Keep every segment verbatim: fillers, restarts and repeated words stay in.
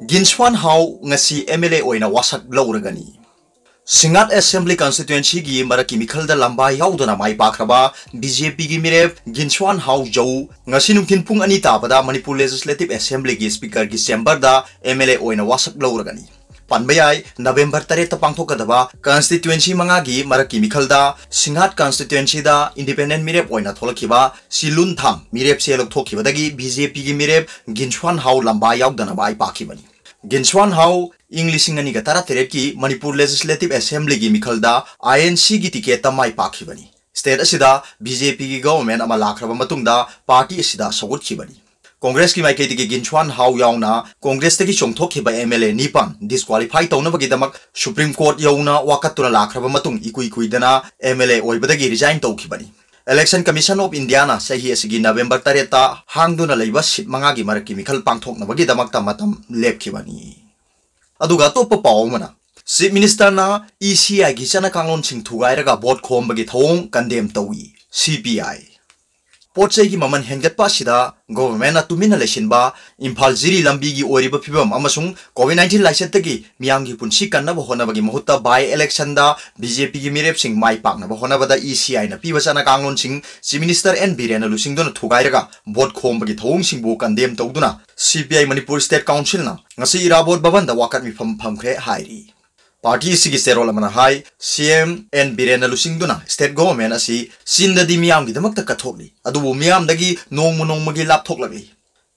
ꯒꯤꯟꯁ꯭ꯋꯥꯟ ꯍꯥꯎ ꯉꯁꯤ M L A ꯑꯣꯏꯅ ꯋꯥꯁꯛ ꯂꯧꯔꯒꯅꯤ꯫ ꯁꯤꯡꯍꯥꯠ Assembly Constituency ꯒꯤ ꯃꯔꯛꯀꯤ ꯃꯤꯈꯜꯗ ꯂꯝꯕꯥ ꯌꯥꯎꯗꯅ ꯃꯥꯏ ꯄꯥꯛꯈ꯭ꯔꯕ B J P ꯒꯤ ꯃꯤꯔꯦꯞ ꯒꯤꯟꯁ꯭ꯋꯥꯟ ꯍꯥꯎ ꯖꯧ ꯉꯁꯤ ꯅꯨꯡꯊꯤꯜ ꯄꯨꯡ ꯑꯅꯤ ꯇꯥꯕꯗ ꯃꯅꯤꯄꯨꯔ Legislative Assembly ꯒꯤ Speaker ꯒꯤ chamber the M L A ꯑꯣꯏꯅ ꯋꯥꯁꯛ ꯂꯧꯔꯒꯅꯤ꯫ ꯄꯟꯕ ꯌꯥꯏ, November ꯇꯔꯦꯠꯇ ꯄꯥꯡꯊꯣꯛꯀꯗꯕ constituency ꯃꯉꯥꯒꯤ ꯃꯔꯛꯀꯤ ꯃꯤꯈꯜꯗ ꯁꯤꯡꯍꯥꯠ constituency ꯗ independent ꯃꯤꯔꯦꯞ ꯑꯣꯏꯅ ꯊꯣꯛꯂꯛꯈꯤꯕ ꯁꯤꯂꯨꯟ ꯊꯥꯡ ꯃꯤꯔꯦꯞ ꯆꯦ ꯂꯧꯊꯣꯛꯈꯤꯕꯗꯒꯤ B J P ꯒꯤ ꯃꯤꯔꯦꯞ ꯒꯤꯟꯁ꯭ꯋꯥꯟ ꯍꯥꯎ ꯂꯝꯕꯥ ꯌꯥꯎꯗꯅ ꯃꯥꯏ ꯄꯥꯛꯈꯤꯕꯅꯤ꯫ ꯒꯤꯟꯁ꯭ꯋꯥꯟ ꯍꯥꯎ ꯏꯪ ꯂꯤꯁꯤꯡ ꯑꯅꯤꯒ ꯇꯔꯥꯇꯔꯦꯠꯀꯤ ꯃꯅꯤꯄꯨꯔ Legislative Assembly ꯒꯤ ꯃꯤꯈꯜꯗ I N C ꯒꯤ ticket ꯇ ꯃꯥꯏ ꯄꯥꯛꯈꯤꯕꯅꯤ꯫ State ꯑꯁꯤꯗ B J P ꯒꯤ government ꯑꯃ ꯂꯥꯛꯈ꯭ꯔꯕ ꯃꯇꯨꯡꯗ party ꯑꯁꯤꯗ ꯁꯧꯒꯠꯈꯤꯕꯅꯤ꯫ Congress ꯀꯤ ꯃꯥꯏꯀꯩꯗꯒꯤ ꯒꯤꯟꯁ꯭ꯋꯥꯟ ꯍꯥꯎ ꯌꯥꯎꯅ Congress ꯇꯒꯤ ꯆꯣꯡꯊꯣꯛꯈꯤꯕ M L A ꯅꯤꯄꯥꯟ disqualify ꯇꯧꯅꯕꯒꯤꯗꯃꯛ Supreme Court ꯌꯧꯅ ꯋꯥꯀꯠꯇꯨꯅ ꯂꯥꯛꯈ꯭ꯔꯕ ꯃꯇꯨꯡ ꯏꯀꯨꯏ ꯀꯨꯏꯗꯅ M L A ꯑꯣꯏꯕꯗꯒꯤ resign ꯇꯧꯈꯤꯕꯅꯤ꯫ Election Commission of India ꯅ ꯆꯍꯤ ꯑꯁꯤꯒꯤ November ꯇꯔꯦꯠꯇ ꯍꯥꯡꯗꯨꯅ ꯂꯩꯕ seat ꯃꯉꯥꯒꯤ ꯃꯔꯛꯀꯤ ꯃꯤꯈꯜ ꯄꯥꯡꯊꯣꯛꯅꯕꯒꯤꯗꯃꯛꯇ ꯃꯇꯝ ꯂꯦꯞꯈꯤꯕꯅꯤ꯫ ꯑꯗꯨꯒ ꯑꯇꯣꯞꯄ ꯄꯥꯎ ꯑꯃꯅ, Chief Minister ꯅ E C I ꯒꯤ ꯆꯠꯅ ꯀꯥꯡꯂꯣꯟꯁꯤꯡ ꯊꯨꯒꯥꯏꯔꯒ vote ꯈꯣꯝꯕꯒꯤ ꯊꯧꯑꯣꯡ condemn ꯇꯧꯏ, C P I꯫ ꯄꯣꯠ ꯆꯩꯒꯤ ꯃꯃꯜ ꯍꯦꯟꯒꯠꯄ ꯑꯁꯤꯗ government ꯅ ꯇꯨꯃꯤꯟꯅ ꯂꯩꯁꯤꯟꯕ, ꯏꯝꯐꯥꯜ ꯖꯤꯔꯤ ꯂꯝꯕꯤꯒꯤ ꯑꯣꯏꯔꯤꯕ ꯐꯤꯕꯝ ꯑꯃꯁꯨꯡ COVID nineteen ꯂꯥꯏꯆꯠꯇꯒꯤ ꯃꯤꯌꯥꯝꯒꯤ ꯄꯨꯟꯁꯤ ꯀꯟꯅꯕ ꯍꯣꯠꯅꯕꯒꯤ ꯃꯍꯨꯠꯇ by election the B J P ꯒꯤ ꯃꯤꯔꯦꯞꯁꯤꯡ ꯃꯥꯏ ꯄꯥꯛꯅꯕ ꯍꯣꯠꯅꯕꯗ E C I ꯅ ꯄꯤꯕ ꯆꯠꯅ ꯀꯥꯡꯂꯣꯟꯁꯤꯡ Chief Minister N ꯕꯤꯔꯦꯟꯅ ꯂꯨꯆꯤꯡꯗꯨꯅ ꯊꯨꯒꯥꯏꯔꯒ vote ꯈꯣꯝꯕꯒꯤ ꯊꯧꯑꯣꯡꯁꯤꯡꯕꯨ condemn ꯇꯧꯗꯨꯅ C P I Manipur State Council ꯅ ꯉꯁꯤ ꯏꯔꯥꯕꯣꯠ ꯚꯕꯟꯗ ꯋꯥꯀꯠ ꯃꯤꯐꯝ ꯐꯝꯈ꯭ꯔꯦ ꯍꯥꯏꯔꯤ꯫ Party ꯑꯁꯤꯒꯤ ꯆꯦꯔꯣꯜ ꯑꯃꯅ ꯍꯥꯏ, C M N ꯕꯤꯔꯦꯟꯅ ꯂꯨꯆꯤꯡꯗꯨꯅ state government ꯑꯁꯤ ꯆꯤꯟꯗꯗꯤ ꯃꯤꯌꯥꯝꯒꯤꯗꯃꯛꯇ ꯀꯠꯊꯣꯛꯂꯤ, ꯑꯗꯨꯕꯨ ꯃꯤꯌꯥꯝꯗꯒꯤ ꯅꯣꯡꯃ ꯅꯣꯡꯃꯒꯤ ꯂꯥꯞꯊꯣꯛꯂꯛꯂꯤ꯫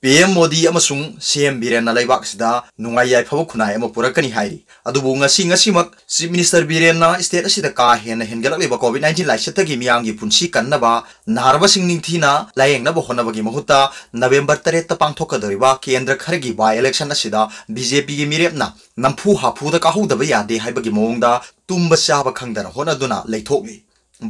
P M ꯃꯣꯗꯤ ꯑꯃꯁꯨꯡ C M ꯕꯤꯔꯦꯟꯅ ꯂꯩꯕꯥꯛ ꯑꯁꯤꯗ ꯅꯨꯡꯉꯥꯏ ꯌꯥꯏꯐꯕ ꯈꯨꯟꯅꯥꯏ ꯑꯃ ꯄꯨꯔꯛꯀꯅꯤ ꯍꯥꯏꯔꯤ꯫ ꯑꯗꯨꯕꯨ ꯉꯁꯤ, ꯉꯁꯤꯃꯛ Chief Minister ꯕꯤꯔꯦꯟꯅ state ꯑꯁꯤꯗ ꯀꯥ ꯍꯦꯟꯅ ꯍꯦꯟꯒꯠꯂꯛꯂꯤꯕ COVID nineteen ꯂꯥꯏꯆꯠꯇꯒꯤ ꯃꯤꯌꯥꯝꯒꯤ ꯄꯨꯟꯁꯤ ꯀꯟꯅꯕ, ꯅꯥꯔꯕꯁꯤꯡ ꯅꯤꯡꯊꯤꯅ ꯂꯥꯌꯦꯡꯅꯕ ꯍꯣꯠꯅꯕꯒꯤ ꯃꯍꯨꯠꯇ November ꯇꯔꯦꯠꯇ ꯄꯥꯡꯊꯣꯛꯀꯗꯧꯔꯤꯕ ꯀꯦꯟꯗ꯭ꯔ ꯈꯔꯒꯤ by election ꯑꯁꯤꯗ B J P ꯒꯤ ꯃꯤꯔꯦꯞꯅ ꯅꯝꯐꯨ ꯍꯥꯐꯨꯗ ꯀꯥꯍꯧꯗꯕ ꯌꯥꯗꯦ ꯍꯥꯏꯕꯒꯤ ꯃꯑꯣꯡꯗ ꯇꯨꯝꯕ ꯆꯥꯕ ꯈꯪꯗꯅ ꯍꯣꯠꯅꯗꯨꯅ ꯂꯩꯊꯣꯛꯂꯤ꯫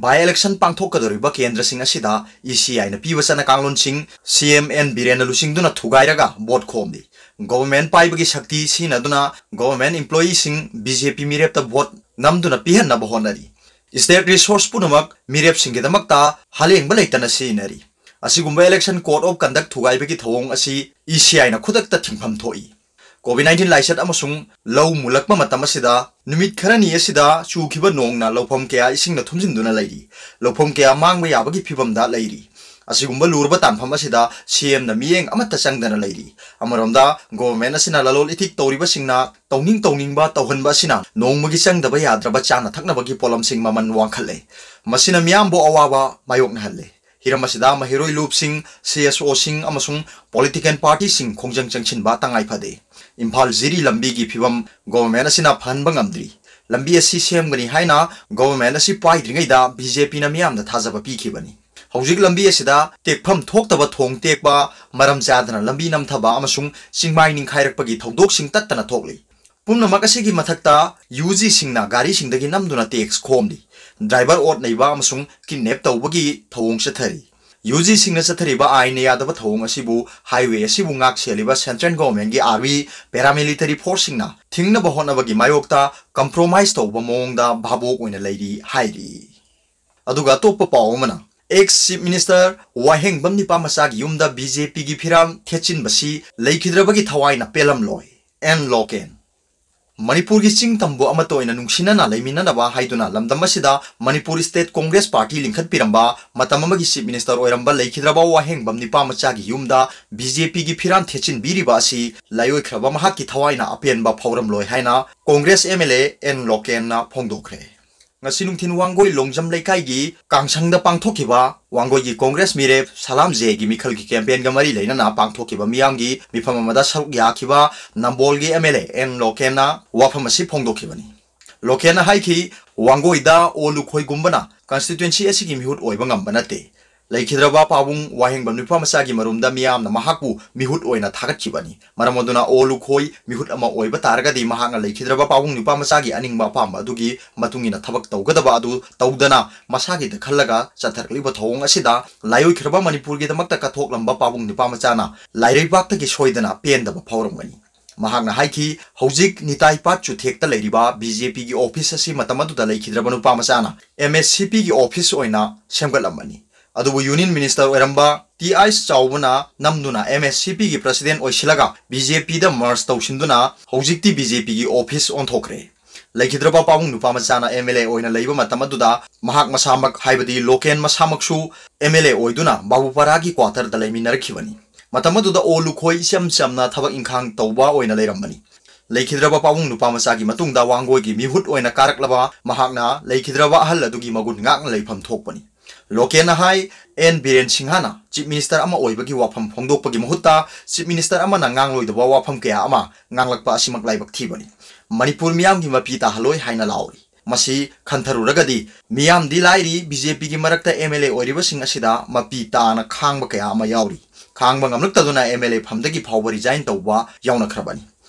By election ꯄꯥꯡꯊꯣꯛꯀꯗꯧꯔꯤꯕ ꯀꯦꯟꯗ꯭ꯔꯁꯤꯡ ꯑꯁꯤꯗ E C I ꯅ ꯄꯤꯕ ꯆꯠꯅ ꯀꯥꯡꯂꯣꯟꯁꯤꯡ C M N ꯕꯤꯔꯦꯟꯅ ꯂꯨꯆꯤꯡꯗꯨꯅ ꯊꯨꯒꯥꯏꯔꯒ vote ꯈꯣꯝꯂꯤ꯫ Government ꯄꯥꯏꯕꯒꯤ ꯁꯛꯇꯤ ꯁꯤꯖꯤꯟꯅꯗꯨꯅ government employee ꯁꯤꯡ B J P ꯃꯤꯔꯦꯞꯇ vote ꯅꯝꯗꯨꯅ ꯄꯤꯍꯟꯅꯕ ꯍꯣꯠꯅꯔꯤ꯫ State resource ꯄꯨꯝꯅꯃꯛ ꯃꯤꯔꯦꯞꯁꯤꯡꯒꯤꯗꯃꯛꯇ ꯍꯂꯦꯡꯕ ꯂꯩꯇꯅ ꯁꯤꯖꯤꯟꯅꯔꯤ꯫ ꯑꯁꯤꯒꯨꯝꯕ election code of conduct ꯊꯨꯒꯥꯏꯕꯒꯤ ꯊꯧꯑꯣꯡ ꯑꯁꯤ E C I ꯅ ꯈꯨꯗꯛꯇ ꯊꯤꯡꯐꯝ ꯊꯣꯛꯏ꯫ COVID nineteen ꯂꯥꯏꯆꯠ ꯑꯃꯁꯨꯡ ꯂꯧ ꯃꯨꯜꯂꯛꯄ ꯃꯇꯝ ꯑꯁꯤꯗ ꯅꯨꯃꯤꯠ ꯈꯔꯅꯤ ꯑꯁꯤꯗ ꯆꯨꯈꯤꯕ ꯅꯣꯡꯅ ꯂꯧꯐꯝ ꯀꯌꯥ ꯏꯁꯤꯡꯅ ꯊꯨꯝꯖꯤꯟꯗꯨꯅ ꯂꯩꯔꯤ꯫ ꯂꯧꯐꯝ ꯀꯌꯥ ꯃꯥꯡꯕ ꯌꯥꯕꯒꯤ ꯐꯤꯚꯝꯗ ꯂꯩꯔꯤ꯫ ꯑꯁꯤꯒꯨꯝꯕ ꯂꯨꯔꯕ ꯇꯥꯟꯐꯝ ꯑꯁꯤꯗ C M ꯅ ꯃꯤꯠꯌꯦꯡ ꯑꯃꯠꯇ ꯆꯪꯗꯅ ꯂꯩꯔꯤ꯫ ꯑꯃꯔꯣꯝꯗ government ꯑꯁꯤꯅ ꯂꯂꯣꯟ ꯏꯇꯤꯛ ꯇꯧꯔꯤꯕꯁꯤꯡꯅ ꯇꯧꯅꯤꯡ ꯇꯧꯅꯤꯡꯕ ꯇꯧꯍꯟꯕ ꯑꯁꯤꯅ ꯅꯣꯡꯃꯒꯤ ꯆꯪꯗꯕ ꯌꯥꯗ꯭ꯔꯕ ꯆꯥꯅ ꯊꯛꯅꯕꯒꯤ ꯄꯣꯠꯂꯝꯁꯤꯡ ꯃꯃꯜ ꯋꯥꯡꯈꯠꯂꯦ꯫ ꯃꯁꯤꯅ ꯃꯤꯌꯥꯝꯕꯨ ꯑꯋꯥꯕ ꯃꯥꯌꯣꯛꯅꯍꯜꯂꯦ꯫ ꯍꯤꯔꯝ ꯑꯁꯤꯗ ꯃꯍꯩꯔꯣꯏ ꯂꯨꯞꯁꯤꯡ, C S O ꯁꯤꯡ ꯑꯃꯁꯨꯡ political party ꯁꯤꯡ ꯈꯣꯡꯖꯪ ꯆꯪꯁꯤꯟꯕ ꯇꯉꯥꯏ ꯐꯗꯦ꯫ ꯏꯝꯐꯥꯜ ꯖꯤꯔꯤ ꯂꯝꯕꯤꯒꯤ ꯐꯤꯚꯝ government ꯑꯁꯤꯅ ꯐꯍꯟꯕ ꯉꯝꯗ꯭ꯔꯤ꯫ ꯂꯝꯕꯤ ꯑꯁꯤ ꯁꯦꯝꯒꯅꯤ ꯍꯥꯏꯅ government ꯑꯁꯤ ꯄꯥꯏꯗ꯭ꯔꯤꯉꯩꯗ B J P ꯅ ꯃꯤꯌꯥꯝꯗ ꯊꯥꯖꯕ ꯄꯤꯈꯤꯕꯅꯤ꯫ ꯍꯧꯖꯤꯛ ꯂꯝꯕꯤ ꯑꯁꯤꯗ ꯇꯦꯛꯐꯝ ꯊꯣꯛꯇꯕ ꯊꯣꯡ ꯇꯦꯛꯄ, ꯃꯔꯝ ꯆꯥꯗꯅ ꯂꯝꯕꯤ ꯅꯝꯊꯕ ꯑꯃꯁꯨꯡ ꯆꯤꯡꯃꯥꯏ ꯅꯤꯡꯈꯥꯏꯔꯛꯄꯒꯤ ꯊꯧꯗꯣꯛꯁꯤꯡ ꯇꯠꯇꯅ ꯊꯣꯛꯂꯤ꯫ ꯄꯨꯝꯅꯃꯛ ꯑꯁꯤꯒꯤ ꯃꯊꯛꯇ U G ꯁꯤꯡꯅ ꯒꯥꯔꯤꯁꯤꯡꯗꯒꯤ ꯅꯝꯗꯨꯅ tax ꯈꯣꯝꯂꯤ꯫ Driver ꯑꯣꯠ ꯅꯩꯕ ꯑꯃꯁꯨꯡ kidnap ꯇꯧꯕꯒꯤ ꯊꯧꯑꯣꯡ ꯆꯠꯊꯔꯤ꯫ U G ꯁꯤꯡꯅ ꯆꯠꯊꯔꯤꯕ ꯑꯥꯏꯟꯅ ꯌꯥꯗꯕ ꯊꯧꯑꯣꯡ ꯑꯁꯤꯕꯨ highway ꯑꯁꯤꯕꯨ ꯉꯥꯛ ꯁꯦꯜꯂꯤꯕ central government ꯒꯤ army, paramilitary force ꯁꯤꯡꯅ ꯊꯤꯡꯅꯕ ꯍꯣꯠꯅꯕꯒꯤ ꯃꯥꯌꯣꯛꯇ compromise ꯇꯧꯕ ꯃꯑꯣꯡꯗ ꯚꯥꯕꯣꯛ ꯑꯣꯏꯅ ꯂꯩꯔꯤ ꯍꯥꯏꯔꯤ꯫ ꯑꯗꯨꯒ ꯑꯇꯣꯞꯄ ꯄꯥꯎ ꯑꯃꯅ, ex Chief Minister ꯋꯥꯍꯦꯡꯕꯝ ꯅꯤꯄꯥꯃꯆꯥꯒꯤ ꯌꯨꯝꯗ B J P ꯒꯤ ꯐꯤꯔꯥꯜ ꯊꯦꯠꯆꯤꯟꯕꯁꯤ ꯂꯩꯈꯤꯗ꯭ꯔꯕꯒꯤ ꯊꯋꯥꯏꯅ ꯄꯦꯜꯂꯝꯂꯣꯏ꯫ And local. ꯃꯅꯤꯄꯨꯔꯒꯤ ꯆꯤꯡ ꯇꯝꯕꯨ ꯑꯃꯠꯇ ꯑꯣꯏꯅ ꯅꯨꯡꯁꯤꯅꯅ ꯂꯩꯃꯤꯟꯅꯅꯕ ꯍꯥꯏꯗꯨꯅ ꯂꯝꯗꯝ ꯑꯁꯤꯗ ꯃꯅꯤꯄꯨꯔ State Congress Party ꯂꯤꯡꯈꯠꯄꯤꯔꯝꯕ, ꯃꯇꯝ ꯑꯃꯒꯤ Chief Minister ꯑꯣꯏꯔꯝꯕ ꯂꯩꯈꯤꯗ꯭ꯔꯕ ꯋꯥꯍꯦꯡꯕꯝ ꯅꯤꯄꯥꯃꯆꯥꯒꯤ ꯌꯨꯝꯗ B J P ꯒꯤ ꯐꯤꯔꯥꯜ ꯊꯦꯠꯆꯤꯟꯕꯤꯔꯤꯕ ꯑꯁꯤ ꯂꯥꯏꯑꯣꯏꯈ꯭ꯔꯕ ꯃꯍꯥꯛꯀꯤ ꯊꯋꯥꯏꯅ ꯑꯄꯦꯟꯕ ꯐꯥꯎꯔꯝꯂꯣꯏ ꯍꯥꯏꯅ Congress M L A N ꯂꯣꯀꯦꯟꯅ ꯐꯣꯡꯗꯣꯛꯈ꯭ꯔꯦ꯫ ꯉꯁꯤ ꯅꯨꯡꯊꯤꯜ ꯋꯥꯡꯒꯣꯏ ꯂꯣꯡꯖꯝ ꯂꯩꯀꯥꯏꯒꯤ ꯀꯥꯡꯁꯪꯗ ꯄꯥꯡꯊꯣꯛꯈꯤꯕ ꯋꯥꯡꯒꯣꯏꯒꯤ Congress ꯃꯤꯔꯦꯞ ꯁꯂꯥꯝ ꯖꯦꯒꯤ ꯃꯤꯈꯜꯒꯤ campaign ꯒ ꯃꯔꯤ ꯂꯩꯅꯅ ꯄꯥꯡꯊꯣꯛꯈꯤꯕ ꯃꯤꯌꯥꯝꯒꯤ ꯃꯤꯐꯝ ꯑꯃꯗ ꯁꯔꯨꯛ ꯌꯥꯈꯤꯕ ꯅꯝꯕꯣꯜꯒꯤ M L A ꯑꯦꯟ ꯂꯣꯀꯦꯟꯅ ꯋꯥꯐꯝ ꯑꯁꯤ ꯐꯣꯡꯗꯣꯛꯈꯤꯕꯅꯤ꯫ ꯂꯣꯀꯦꯟꯅ ꯍꯥꯏꯈꯤ, ꯋꯥꯡꯒꯣꯏꯗ ꯑꯣ ꯂꯨꯈꯣꯏꯒꯨꯝꯕꯅ constituency ꯑꯁꯤꯒꯤ ꯃꯤꯍꯨꯠ ꯑꯣꯏꯕ ꯉꯝꯕ ꯅꯠꯇꯦ꯫ ꯂꯩꯈꯤꯗ꯭ꯔꯕ ꯄꯥꯕꯨꯡ ꯋꯥꯍꯦꯡꯕꯝ ꯅꯨꯄꯥꯃꯆꯥꯒꯤ ꯃꯔꯨꯝꯗ ꯃꯤꯌꯥꯝꯅ ꯃꯍꯥꯛꯄꯨ ꯃꯤꯍꯨꯠ ꯑꯣꯏꯅ ꯊꯥꯒꯠꯈꯤꯕꯅꯤ꯫ ꯃꯔꯝ ꯑꯗꯨꯅ ꯑꯣ ꯂꯨꯈꯣꯏ ꯃꯤꯍꯨꯠ ꯑꯃ ꯑꯣꯏꯕ ꯇꯥꯔꯒꯗꯤ ꯃꯍꯥꯛꯅ ꯂꯩꯈꯤꯗ꯭ꯔꯕ ꯄꯥꯕꯨꯡ ꯅꯨꯄꯥꯃꯆꯥꯒꯤ ꯑꯅꯤꯡꯕ ꯑꯄꯥꯝꯕ ꯑꯗꯨꯒꯤ ꯃꯇꯨꯡ ꯏꯟꯅ ꯊꯕꯛ ꯇꯧꯒꯗꯕ ꯑꯗꯨ ꯇꯧꯗꯅ ꯃꯁꯥꯒꯤꯗ ꯈꯜꯂꯒ ꯆꯠꯊꯔꯛꯂꯤꯕ ꯊꯧꯑꯣꯡ ꯑꯁꯤꯗ ꯂꯥꯏꯑꯣꯏꯈ꯭ꯔꯕ ꯃꯅꯤꯄꯨꯔꯒꯤꯗꯃꯛꯇ ꯀꯠꯊꯣꯛꯂꯝꯕ ꯄꯥꯕꯨꯡ ꯅꯨꯄꯥꯃꯆꯥꯅ ꯂꯥꯏꯔꯩꯕꯥꯛꯇꯒꯤ ꯁꯣꯏꯗꯅ ꯄꯦꯟꯗꯕ ꯐꯥꯎꯔꯝꯒꯅꯤ꯫ ꯃꯍꯥꯛꯅ ꯍꯥꯏꯈꯤ, ꯍꯧꯖꯤꯛ ꯅꯤꯇꯥꯏ ꯄꯥꯠ ꯆꯨꯊꯦꯛꯇ ꯂꯩꯔꯤꯕ B J P ꯒꯤ office ꯑꯁꯤ ꯃꯇꯝ ꯑꯗꯨꯗ ꯂꯩꯈꯤꯗ꯭ꯔꯕ ꯅꯨꯄꯥꯃꯆꯥꯅ M S C P ꯒꯤ office ꯑꯣꯏꯅ ꯁꯦꯝꯒꯠꯂꯝꯕꯅꯤ꯫ ꯑꯗꯨꯕꯨ Union Minister ꯑꯣꯏꯔꯝꯕ ꯇꯤ ꯑꯥꯏ ꯆꯥꯎꯕꯅ ꯅꯝꯗꯨꯅ ꯑꯦꯝ ꯑꯦꯁ ꯁꯤ ꯄꯤꯒꯤ President ꯑꯣꯏꯁꯤꯜꯂꯒ ꯕꯤ ꯖꯦ ꯄꯤꯗ merge ꯇꯧꯁꯤꯟꯗꯨꯅ ꯍꯧꯖꯤꯛꯇꯤ ꯕꯤ ꯖꯦ ꯄꯤꯒꯤ office ꯑꯣꯟꯊꯣꯛꯈ꯭ꯔꯦ꯫ ꯂꯩꯈꯤꯗ꯭ꯔꯕ ꯄꯥꯕꯨꯡ ꯅꯨꯄꯥ ꯃꯆꯥꯅ ꯑꯦꯝ ꯑꯦꯜ ꯑꯦ ꯑꯣꯏꯅ ꯂꯩꯕ ꯃꯇꯝ ꯑꯗꯨꯗ ꯃꯍꯥꯛ ꯃꯁꯥꯃꯛ, ꯍꯥꯏꯕꯗꯤ ꯂꯣꯀꯦꯟ ꯃꯁꯥꯃꯛꯁꯨ ꯑꯦꯝ ꯑꯦꯜ ꯑꯦ ꯑꯣꯏꯗꯨꯅ ꯕꯥꯕꯨꯄꯥꯔꯥꯒꯤ quarterꯗ ꯂꯩꯃꯤꯟꯅꯔꯛꯈꯤꯕꯅꯤ꯫ ꯃꯇꯝ ꯑꯗꯨꯗ ꯑꯣ ꯂꯨꯈꯣꯏ ꯏꯆꯝ ꯆꯝꯅ ꯊꯕꯛ ꯏꯪꯈꯥꯡ ꯇꯧꯕ ꯑꯣꯏꯅ ꯂꯩꯔꯝꯕꯅꯤ꯫ ꯂꯩꯈꯤꯗ꯭ꯔꯕ ꯄꯥꯕꯨꯡ ꯅꯨꯄꯥ ꯃꯆꯥꯒꯤ ꯃꯇꯨꯡꯗ ꯋꯥꯡꯒꯣꯏꯒꯤ ꯃꯤꯍꯨꯠ ꯑꯣꯏꯅ ꯀꯥꯔꯛꯂꯕ ꯃꯍꯥꯛꯅ ꯂꯩꯈꯤꯗ꯭ꯔꯕ ꯑꯍꯜ ꯑꯗꯨꯒꯤ ꯃꯒꯨꯟ ꯉꯥꯛꯅ ꯂꯩꯐꯝ ꯊꯣꯛꯄꯅꯤ꯫ ꯂꯣꯀꯦꯟꯅ ꯍꯥꯏ, ꯑꯦꯟ ꯕꯤꯔꯦꯟ ꯁꯤꯡꯍꯅ Chief Minister ꯑꯃ ꯑꯣꯏꯕꯒꯤ ꯋꯥꯐꯝ ꯐꯣꯡꯗꯣꯛꯄꯒꯤ ꯃꯍꯨꯠꯇ Chief Minister ꯑꯃꯅ ꯉꯥꯡꯂꯣꯏꯗꯕ ꯋꯥꯐꯝ ꯀꯌꯥ ꯑꯃ ꯉꯥꯡꯂꯛꯄ ꯑꯁꯤꯃꯛ ꯂꯥꯏꯕꯛ ꯊꯤꯕꯅꯤ꯫ ꯃꯅꯤꯄꯨꯔ ꯃꯤꯌꯥꯝꯒꯤ ꯃꯄꯤ ꯇꯥꯍꯜꯂꯣꯏ ꯍꯥꯏꯅ ꯂꯥꯎꯔꯤ꯫ ꯃꯁꯤ ꯈꯟꯊꯔꯨꯔꯒꯗꯤ ꯃꯤꯌꯥꯝꯗꯤ ꯂꯥꯏꯔꯤ, ꯕꯤ ꯖꯦ ꯄꯤꯒꯤ ꯃꯔꯛꯇ ꯑꯦꯝ ꯑꯦꯜ ꯑꯦ ꯑꯣꯏꯔꯤꯕꯁꯤꯡ ꯑꯁꯤꯗ ꯃꯄꯤ ꯇꯥꯅ ꯈꯥꯡꯕ ꯀꯌꯥ ꯑꯃ ꯌꯥꯎꯔꯤ꯫ ꯈꯥꯡꯕ ꯉꯝꯂꯛꯇꯗꯨꯅ ꯑꯦꯝ ꯑꯦꯜ ꯑꯦ ꯐꯝꯗꯒꯤ ꯐꯥꯎꯕ resign ꯇꯧꯕ ꯌꯥꯎꯅꯈ꯭ꯔꯕꯅꯤ꯫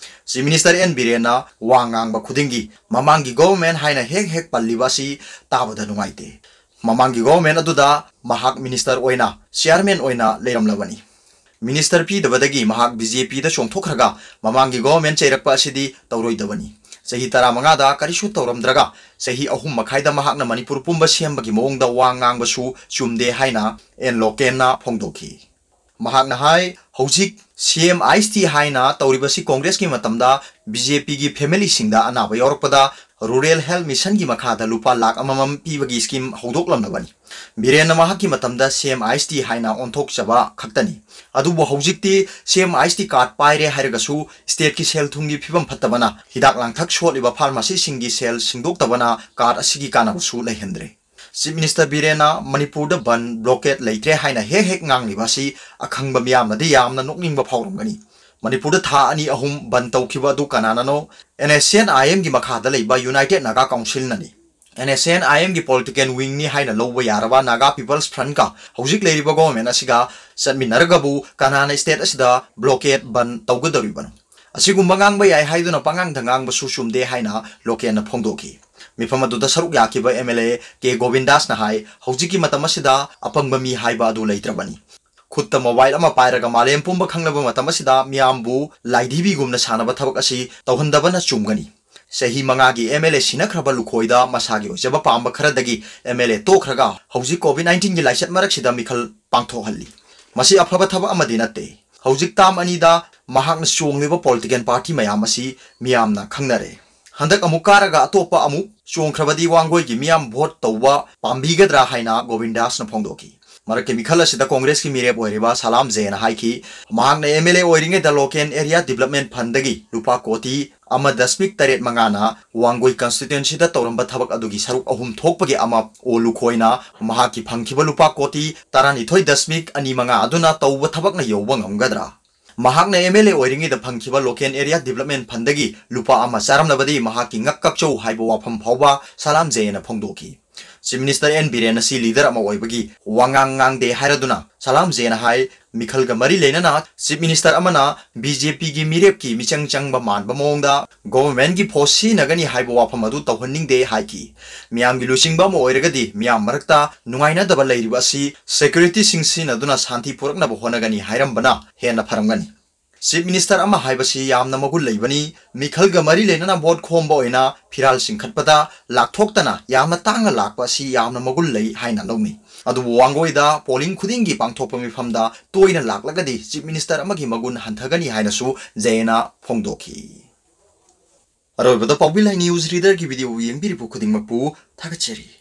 Chief Minister ꯑꯦꯟ ꯕꯤꯔꯦꯟꯅ ꯋꯥ ꯉꯥꯡꯕ ꯈꯨꯗꯤꯡꯒꯤ ꯃꯃꯥꯡꯒꯤ government ꯍꯥꯏꯅ ꯍꯦꯛ ꯍꯦꯛ ꯄꯜꯂꯤꯕ ꯑꯁꯤ ꯇꯥꯕꯗ ꯅꯨꯡꯉꯥꯏꯇꯦ꯫ ꯃꯃꯥꯡꯒꯤ government ꯑꯗꯨꯗ ꯃꯍꯥꯛ minister ꯑꯣꯏꯅ, chairman ꯑꯣꯏꯅ ꯂꯩꯔꯝꯂꯕꯅꯤ꯫ Minister ꯄꯤꯗꯕꯗꯒꯤ ꯃꯍꯥꯛ ꯕꯤ ꯖꯦ ꯄꯤꯗ ꯆꯣꯡꯊꯣꯛꯈ꯭ꯔꯒ ꯃꯃꯥꯡꯒꯤ government ꯆꯩꯔꯛꯄ ꯑꯁꯤꯗꯤ ꯇꯧꯔꯣꯏꯗꯕꯅꯤ꯫ ꯆꯍꯤ ꯇꯔꯥꯃꯉꯥꯗ ꯀꯔꯤꯁꯨ ꯇꯧꯔꯝꯗ꯭ꯔꯒ ꯆꯍꯤ ꯑꯍꯨꯝ ꯃꯈꯥꯏꯗ ꯃꯍꯥꯛꯅ ꯃꯅꯤꯄꯨꯔ ꯄꯨꯝꯕ ꯁꯦꯝꯕꯒꯤ ꯃꯑꯣꯡꯗ ꯋꯥ ꯉꯥꯡꯕꯁꯨ ꯆꯨꯝꯗꯦ ꯍꯥꯏꯅ ꯑꯦꯟ ꯂꯣꯀꯦꯟꯅ ꯐꯣꯡꯗꯣꯛꯈꯤ꯫ ꯃꯍꯥꯛꯅ ꯍꯥꯏ, ꯍꯧꯖꯤꯛ ꯁꯤ ꯑꯦꯝ ꯑꯥꯏ ꯑꯦꯁ ꯇꯤ ꯍꯥꯏꯅ ꯇꯧꯔꯤꯕꯁꯤ ꯀꯣꯡꯒ꯭ꯔꯦꯁꯀꯤ ꯃꯇꯝꯗ ꯕꯤ ꯖꯦ ꯄꯤꯒꯤ family ꯁꯤꯡꯗ ꯑꯅꯥꯕ ꯌꯥꯎꯔꯛꯄꯗ rural health mission ꯒꯤ ꯃꯈꯥꯗ ꯂꯨꯄꯥ ꯂꯥꯈ ꯑꯃꯃꯝ ꯄꯤꯕꯒꯤ scheme ꯍꯧꯗꯣꯛꯂꯝꯂꯕꯅꯤ꯫ ꯕꯤꯔꯦꯟꯅ ꯃꯍꯥꯛꯀꯤ ꯃꯇꯝꯗ ꯁꯤ ꯑꯦꯝ ꯑꯥꯏ ꯑꯦꯁ ꯇꯤ ꯍꯥꯏꯅ ꯑꯣꯟꯊꯣꯛꯆꯕ ꯈꯛꯇꯅꯤ꯫ ꯑꯗꯨꯕꯨ ꯍꯧꯖꯤꯛꯇꯤ ꯁꯤ ꯑꯦꯝ ꯑꯥꯏ ꯑꯦꯁ ꯇꯤ card ꯄꯥꯏꯔꯦ ꯍꯥꯏꯔꯒꯁꯨ state ꯀꯤ ꯁꯦꯜ ꯊꯨꯝꯒꯤ ꯐꯤꯕꯝ ꯐꯠꯇꯕꯅ ꯍꯤꯗꯥꯛ ꯂꯥꯡꯊꯛ ꯁꯣꯠꯂꯤꯕ pharmacy ꯁꯤꯡꯒꯤ ꯁꯦꯜ ꯁꯤꯡꯗꯣꯛꯇꯕꯅ card ꯑꯁꯤꯒꯤ ꯀꯥꯟꯅꯕꯁꯨ ꯂꯩꯍꯟꯗ꯭ꯔꯦ꯫ Chief Minister ꯕꯤꯔꯦꯟꯅ ꯃꯅꯤꯄꯨꯔꯗ ꯕꯟ, blockade ꯂꯩꯇ꯭ꯔꯦ ꯍꯥꯏꯅ ꯍꯦꯛ ꯍꯦꯛ ꯉꯥꯡꯂꯤꯕ ꯑꯁꯤ ꯑꯈꯪꯕ ꯃꯤꯌꯥꯝꯅꯗꯤ ꯌꯥꯝꯅ ꯅꯣꯛꯅꯤꯡꯕ ꯐꯥꯎꯔꯝꯒꯅꯤ꯫ ꯃꯅꯤꯄꯨꯔꯗ ꯊꯥ ꯑꯅꯤ ꯑꯍꯨꯝ ꯕꯟ ꯇꯧꯈꯤꯕ ꯑꯗꯨ ꯀꯅꯥꯅꯅꯣ? N S N I M ꯒꯤ ꯃꯈꯥꯗ ꯂꯩꯕ United Naga Council ꯅꯅꯤ꯫ N S N I M ꯒꯤ political wing ꯅꯤ ꯍꯥꯏꯅ ꯂꯧꯕ ꯌꯥꯔꯕ Naga People's Front ꯀ ꯍꯧꯖꯤꯛ ꯂꯩꯔꯤꯕ government ꯑꯁꯤꯒ ꯆꯠꯃꯤꯟꯅꯔꯒꯕꯨ ꯀꯅꯥꯅ state ꯑꯁꯤꯗ blockade ꯕꯟ ꯇꯧꯒꯗꯧꯔꯤꯕꯅꯣ? ꯑꯁꯤꯒꯨꯝꯕ ꯉꯥꯡꯕ ꯌꯥꯏ ꯍꯥꯏꯗꯨꯅ ꯄꯉꯥꯡꯗ ꯉꯥꯡꯕꯁꯨ ꯆꯨꯝꯗꯦ ꯍꯥꯏꯅ ꯂꯣꯀꯦꯟꯅ ꯐꯣꯡꯗꯣꯛꯈꯤ꯫ ꯃꯤꯐꯝ ꯑꯗꯨꯗ ꯁꯔꯨꯛ ꯌꯥꯈꯤꯕ ꯑꯦꯝ ꯑꯦꯜ ꯑꯦ ꯀꯦ ꯒꯣꯕꯤꯟꯗꯥꯁꯅ ꯍꯥꯏ, ꯍꯧꯖꯤꯛꯀꯤ ꯃꯇꯝ ꯑꯁꯤꯗ ꯑꯄꯪꯕ ꯃꯤ ꯍꯥꯏꯕ ꯑꯗꯨ ꯂꯩꯇ꯭ꯔꯕꯅꯤ꯫ ꯈꯨꯠꯇ mobile ꯑꯃ ꯄꯥꯏꯔꯒ ꯃꯥꯂꯦꯝ ꯄꯨꯝꯕ ꯈꯪꯂꯕ ꯃꯇꯝ ꯑꯁꯤꯗ ꯃꯤꯌꯥꯝꯕꯨ ꯂꯥꯏꯙꯤꯕꯤꯒꯨꯝꯅ ꯁꯥꯟꯅꯕ ꯊꯕꯛ ꯑꯁꯤ ꯇꯧꯍꯟꯗꯕꯅ ꯆꯨꯝꯒꯅꯤ꯫ ꯆꯍꯤ ꯃꯉꯥꯒꯤ MLA ꯁꯤꯟꯅꯈ꯭ꯔꯕ ꯂꯨꯈꯣꯏꯗ ꯃꯁꯥꯒꯤ ꯑꯣꯏꯖꯕ ꯄꯥꯝꯕ ꯈꯔꯗꯒꯤ MLA ꯇꯣꯛꯈ꯭ꯔꯒ ꯍꯧꯖꯤꯛ COVID nineteen ꯒꯤ ꯂꯥꯏꯆꯠ ꯃꯔꯛꯁꯤꯗ ꯃꯤꯈꯜ ꯄꯥꯡꯊꯣꯛꯍꯜꯂꯤ꯫ ꯃꯁꯤ ꯑꯐꯕ ꯊꯕꯛ ꯑꯃꯗꯤ ꯅꯠꯇꯦ꯫ ꯍꯧꯖꯤꯛ ꯇꯥꯝ ꯑꯅꯤꯗ ꯃꯍꯥꯛꯅ ꯆꯣꯡꯂꯤꯕ political party ꯃꯌꯥꯝ ꯑꯁꯤ ꯃꯤꯌꯥꯝꯅ ꯈꯪꯅꯔꯦ꯫ ꯍꯟꯗꯛ ꯑꯃꯨꯛ ꯀꯥꯔꯒ ꯑꯇꯣꯞꯄ ꯑꯃꯨꯛ ꯆꯣꯡꯈ꯭ꯔꯕꯗꯤ ꯋꯥꯡꯒꯣꯏꯒꯤ ꯃꯤꯌꯥꯝ vote ꯇꯧꯕ ꯄꯥꯝꯕꯤꯒꯗ꯭ꯔꯥ ꯍꯥꯏꯅ ꯒꯣꯕꯤꯟꯗꯥꯁꯅ ꯐꯣꯡꯗꯣꯛꯈꯤ꯫ ꯃꯔꯛꯀꯤ ꯃꯤꯈꯜ ꯑꯁꯤꯗ ꯀꯣꯡꯒ꯭ꯔꯦꯁꯀꯤ ꯃꯤꯔꯦꯞ ꯑꯣꯏꯔꯤꯕ ꯁꯂꯥꯝ ꯖꯦꯅ ꯍꯥꯏꯈꯤ, ꯃꯍꯥꯛꯅ MLA ꯑꯣꯏꯔꯤꯉꯩꯗ local area development fundꯗꯒꯤ ꯂꯨꯄꯥ ꯀꯣꯇꯤ ꯑꯃ ꯗꯁꯃꯤꯛ ꯇꯔꯦꯠ ꯃꯉꯥꯅ ꯋꯥꯡꯒꯣꯏ constituencyꯗ ꯇꯧꯔꯝꯕ ꯊꯕꯛ ꯑꯗꯨꯒꯤ ꯁꯔꯨꯛ ꯑꯍꯨꯝ ꯊꯣꯛꯄꯒꯤ ꯑꯃ ꯑꯣ ꯂꯨꯈꯣꯏꯅ ꯃꯍꯥꯛꯀꯤ ꯐꯪꯈꯤꯕ ꯂꯨꯄꯥ ꯀꯣꯇꯤ ꯇꯔꯥꯅꯤꯊꯣꯏ ꯗꯁꯃꯤꯛ ꯑꯅꯤ ꯃꯉꯥ ꯑꯗꯨꯅ ꯇꯧꯕ ꯊꯕꯛꯅ ꯌꯧꯕ ꯉꯝꯒꯗ꯭ꯔꯥ? ꯃꯍꯥꯛꯅ MLA ꯑꯣꯏꯔꯤꯉꯩꯗ ꯐꯪꯈꯤꯕ local area development fundꯗꯒꯤ ꯂꯨꯄꯥ ꯑꯃ ꯆꯥꯔꯝꯂꯕꯗꯤ ꯃꯍꯥꯛꯀꯤ ꯉꯛ ꯀꯛꯆꯧ ꯍꯥꯏꯕ ꯋꯥꯐꯝ ꯐꯥꯎꯕ ꯁꯂꯥꯝ ꯖꯦꯅ ꯐꯣꯡꯗꯣꯛꯈꯤ꯫ Chief Minister N ꯕꯤꯔꯦꯟ ꯑꯁꯤ leader ꯑꯃ ꯑꯣꯏꯕꯒꯤ ꯋꯥꯉꯥꯡ ꯉꯥꯡꯗꯦ ꯍꯥꯏꯔꯗꯨꯅ ꯁꯂꯥꯝ ꯖꯦꯅ ꯍꯥꯏ, ꯃꯤꯈꯜꯒ ꯃꯔꯤ ꯂꯩꯅꯅ Chief Minister ꯑꯃꯅ BJPꯒꯤ ꯃꯤꯔꯦꯞꯀꯤ ꯃꯤꯆꯪ ꯆꯪꯕ ꯃꯥꯟꯕ ꯃꯑꯣꯡꯗ governmentꯀꯤ force ꯁꯤꯖꯤꯟꯅꯒꯅꯤ ꯍꯥꯏꯕ ꯋꯥꯐꯝ ꯑꯗꯨ ꯇꯧꯍꯟꯅꯤꯡꯗꯦ ꯍꯥꯏꯈꯤ꯫ ꯃꯤꯌꯥꯝꯒꯤ ꯂꯨꯆꯤꯡꯕ ꯑꯃ ꯑꯣꯏꯔꯒꯗꯤ ꯃꯤꯌꯥꯝ ꯃꯔꯛꯇ ꯅꯨꯡꯉꯥꯏꯅꯗꯕ ꯂꯩꯔꯤꯕ ꯑꯁꯤ securityꯁꯤꯡ ꯁꯤꯖꯤꯟꯅꯗꯨꯅ ꯁꯥꯟꯇꯤ ꯄꯨꯔꯛꯅꯕ ꯍꯣꯠꯅꯒꯅꯤ ꯍꯥꯏꯔꯝꯕꯅ ꯍꯦꯟꯅ ꯐꯔꯝꯒꯅꯤ꯫ Chief Minister ꯑꯃ ꯍꯥꯏꯕꯁꯤ ꯌꯥꯝꯅ ꯃꯒꯨꯟ ꯂꯩꯕꯅꯤ꯫ ꯃꯤꯈꯜꯒ ꯃꯔꯤ ꯂꯩꯅꯅ vote ꯈꯣꯝꯕ ꯑꯣꯏꯅ ꯐꯤꯔꯥꯜ ꯆꯤꯡꯈꯠꯄꯗ ꯂꯥꯛꯊꯣꯛꯇꯅ ꯌꯥꯝꯅ ꯇꯥꯡꯅ ꯂꯥꯛꯄ ꯑꯁꯤ ꯌꯥꯝꯅ ꯃꯒꯨꯟ ꯂꯩ ꯍꯥꯏꯅ ꯂꯧꯅꯩ꯫ ꯑꯗꯨꯕꯨ ꯋꯥꯡꯒꯣꯏꯗ polling ꯈꯨꯗꯤꯡꯒꯤ ꯄꯥꯡꯊꯣꯛꯄ ꯃꯤꯐꯝꯗ ꯇꯣꯏꯅ ꯂꯥꯛꯂꯒꯗꯤ Chief Minister ꯑꯃꯒꯤ ꯃꯒꯨꯟ ꯍꯟꯊꯒꯅꯤ ꯍꯥꯏꯅꯁꯨ ꯖꯦꯅ ꯐꯣꯡꯗꯣꯛꯈꯤ꯫ ꯑꯔꯣꯏꯕꯗ ꯄꯥꯎꯕꯤ ꯂꯥꯏ news readerꯒꯤ video ꯌꯦꯡꯕꯤꯔꯤꯕ ꯈꯨꯗꯤꯡꯃꯛꯄꯨ ꯊꯥꯒꯠꯆꯔꯤ꯫